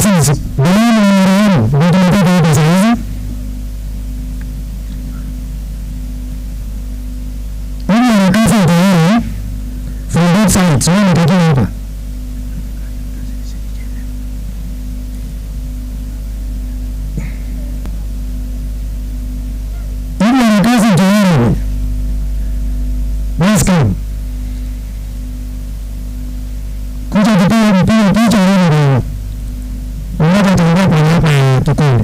Sisi bwana marehemu ndio tunataka hapa sasa. Mimi na tayari from both sides, wewe unatakiwa hapa. Ili harakati tayari. Let's go. Kuja kupiga mpira picha leo leo. Mmoja ataongea kwa niaba ya Tukunde.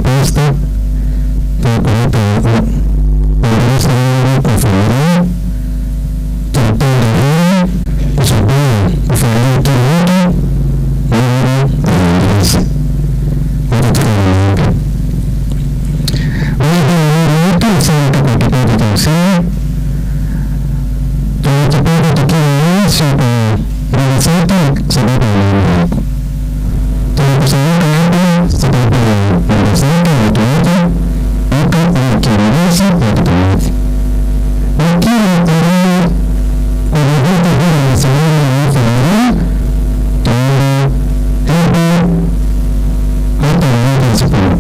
Pasta kwa familia, tunapenda hili kwa sababu familia tu wote Mungu anaendeleza wote tukaamke. Mungu wote asante kwa kipaji cha uzima tunachopata tukiwa wewe, sio kwa nguvu zetu, sababu ya neema yako. Tunakusanyika hapa sababu ya ndugu zetu, watu wetu, mtu ama kiongozi wa kitaifa. Na kila ambaye kwa vyovyote vile amesimama na familia, tuombe hebu hata mmoja asipungue.